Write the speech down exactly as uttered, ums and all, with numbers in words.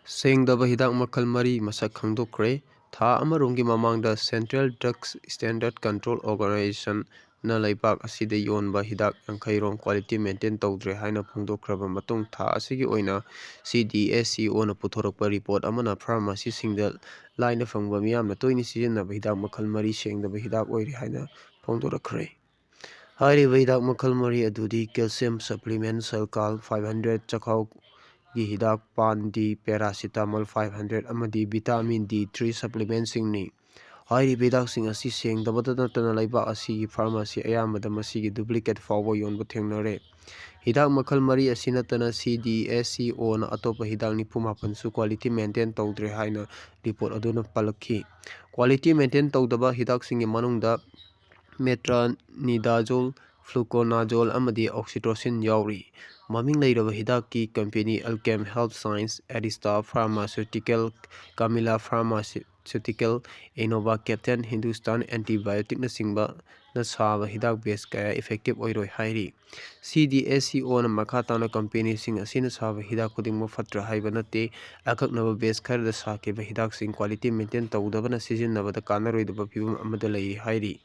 ꯁꯦꯡꯗꯕ ꯍꯤꯗꯥꯛ ꯃꯈꯜ ꯃꯔꯤ ꯃꯁꯛ ꯈꯪꯗꯣꯛꯈ꯭ꯔꯦ꯫ ꯊꯥ ꯑꯃꯔꯣꯝꯒꯤ ꯃꯃꯥꯡꯗ Central Drugs Standard Control Organizationꯅ ꯂꯩꯕꯥꯛ ꯑꯁꯤꯗ ꯌꯣꯟꯕ ꯍꯤꯗꯥꯛ ꯌꯥꯡꯈꯩ ꯔꯣꯝ quality maintain ꯇꯧꯗ꯭ꯔꯦ ꯍꯥꯏꯅ ꯐꯣꯡꯗꯣꯛꯈ꯭ꯔꯕ ꯃꯇꯨꯡ, ꯊꯥ ꯑꯁꯤꯒꯤ ꯑꯣꯏꯅ CDSCOꯅ ꯄꯨꯊꯣꯔꯛꯄ report ꯑꯃꯅ pharmacyꯁꯤꯡꯗ ꯂꯥꯏꯅ ꯐꯪꯕ ꯃꯤꯌꯥꯝꯅ ꯇꯣꯏꯅ ꯁꯤꯖꯤꯟꯅꯕ ꯍꯤꯗꯥꯛ ꯃꯈꯜ ꯃꯔꯤ ꯁꯦꯡꯗꯕ ꯍꯤꯗꯥꯛ ꯑꯣꯏꯔꯦ ꯍꯥꯏꯅ ꯐꯣꯡꯗꯣꯔꯛꯈ꯭ꯔꯦ꯫ ꯍꯥꯏꯔꯤꯕ ꯍꯤꯗꯥꯛ ꯃꯈꯜ ꯃꯔꯤ ꯑꯗꯨꯗꯤ calcium supplement Calcal five hundred, ꯆꯈꯥꯎꯒꯤ ꯍꯤꯗꯥꯛ Pan D, Paracetamol five hundred ꯑꯃꯗꯤ Vitamin D three supplementꯁꯤꯡꯅꯤ꯫ ꯍꯥꯏꯔꯤꯕ ꯍꯤꯗꯥꯛꯁꯤꯡ ꯑꯁꯤ ꯁꯦꯡꯗꯕꯇ ꯅꯠꯇꯅ ꯂꯩꯕꯥꯛ ꯑꯁꯤꯒꯤ pharmacy ꯑꯌꯥꯝꯕꯗ ꯃꯁꯤꯒꯤ duplicate ꯐꯥꯎꯕ ꯌꯣꯟꯕ ꯊꯦꯡꯅꯔꯦ꯫ ꯍꯤꯗꯥꯛ ꯃꯈꯜ ꯃꯔꯤ ꯑꯁꯤ ꯅꯠꯇꯅ CDSCOꯅ ꯑꯇꯣꯞꯄ ꯍꯤꯗꯥꯛ ꯅꯤꯐꯨ ꯃꯥꯄꯟꯁꯨ quality maintain ꯇꯧꯗ꯭ꯔꯦ ꯍꯥꯏꯅ report ꯑꯗꯨꯅ ꯄꯜꯂꯛꯈꯤ꯫ Quality maintain ꯇꯧꯗꯕ ꯍꯤꯗꯥꯛꯁꯤꯡꯒꯤ ꯃꯅꯨꯡꯗ metronidazole, fluconazole ꯑꯃꯗꯤ oxytocin ꯌꯥꯎꯔꯤ꯫ ꯃꯃꯤꯡ ꯂꯩꯔꯕ ꯍꯤꯗꯥꯛꯀꯤ company Alkem Health Science, Arista Pharmaceutical, Camila Pharmaceutical, Innova Captain, Hindustan Antibioticꯅꯆꯤꯡꯕꯅ ꯁꯥꯕ ꯍꯤꯗꯥꯛ batch ꯀꯌꯥ effective ꯑꯣꯏꯔꯣꯏ ꯍꯥꯏꯔꯤ꯫ CDSCOꯅ ꯃꯈꯥ ꯇꯥꯅ companyꯁꯤꯡ ꯑꯁꯤꯅ ꯁꯥꯕ ꯍꯤꯗꯥꯛ ꯈꯨꯗꯤꯡꯃꯛ ꯐꯠꯇ꯭ꯔꯥ ꯍꯥꯏꯕ ꯅꯠꯇꯦ, ꯑꯀꯛꯅꯕ batch ꯈꯔꯗ ꯁꯥꯈꯤꯕ ꯍꯤꯗꯥꯛꯁꯤꯡ quality maintain ꯇꯧꯗꯕꯅ ꯁꯤꯖꯤꯟꯅꯕꯗ ꯀꯥꯟꯅꯔꯣꯏꯗꯕ ꯐꯤꯚꯝ ꯑꯃꯗ ꯂꯩꯔꯤ ꯍꯥꯏꯔꯤ꯫